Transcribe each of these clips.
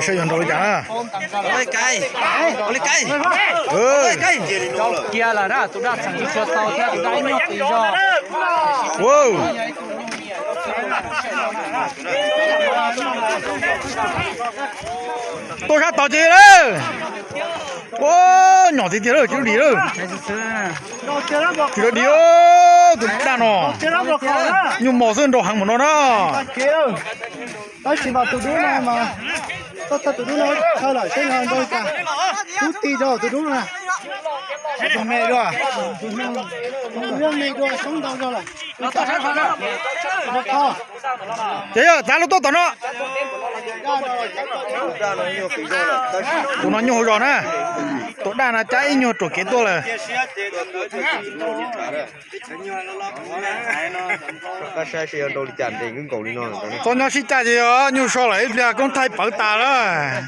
Saib yog nrau li cas na. Ua li cas? Cia lawm na, tus daj tseem tsis tshua tau thiab, tus daj ib nyuag qis zog. Tuaj sab tod ces lawm. Ua, nyom tiag tiag lawm, tsis dim lawm. Tsis dim, tus daj no. Nyuj mos xwb, nrau heev mus no na. Tab sis mas tus dub no mas, tau tus dub no chaw lawm seb nrau li cas. Kub ti rau tus dub no na. Tus me dua, tus me dua soob ntau zog lawm. Ces yog txav lub tuaj tom no. Tus no nyuj hauv zos na. Tus daj no cab ib nyuag ruam kev tuaj lawm. Txhob nyob sib caj ces yog nyuj so lawm ib pliag koob thaij pawv tas lawm.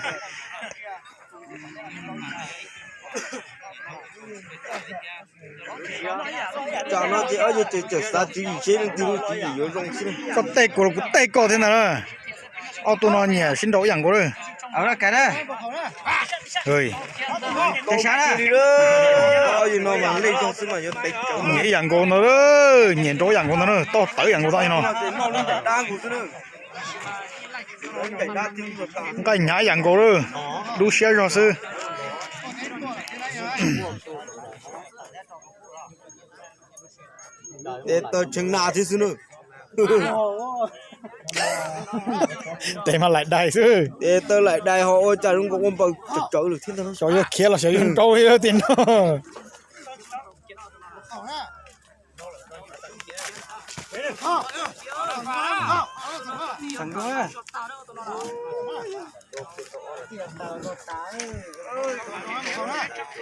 Koj tej kuv los kuv tej koj thiab ntag na. Ob tug no nyiam sib nrau ib yam nkaus lawm. Nyiam ib yam nkaus ntag, nyiam nrau ib yam nkaus ntag na, toj tawv ib yam nkaus ntag no. Nqaij hnyav ib yam nkaus lawm, dub siab zog xwb. Tes taw tshee na thiab xwb na. Tes mas laim dais xwb. Tes taw laim dais ho ua cas zoo nkaus ua npaws tsawv tsawv lawm thiab ntag. Xyov yuav khiav los xyov yuav nrau li tim no.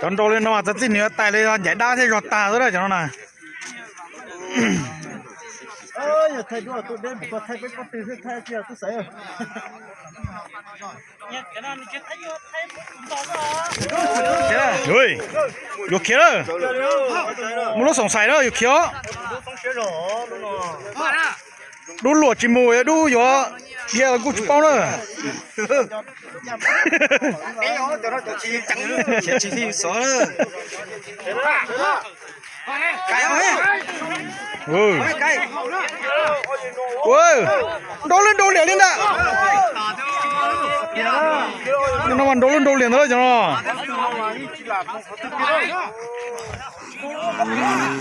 Cov nrau li no mas txawm txij nws tais li ncaim dab thiab zog tag xwb cov no na. Yuav khiav lawm. Muaj lub xoom xais na, yuav khiav os. Dub luam tsis mus, dub yuav dhia los kuj tsis paub na. Nrau lub nrau liam li ntag. No mas nrau lub nrau liam ntag cov no.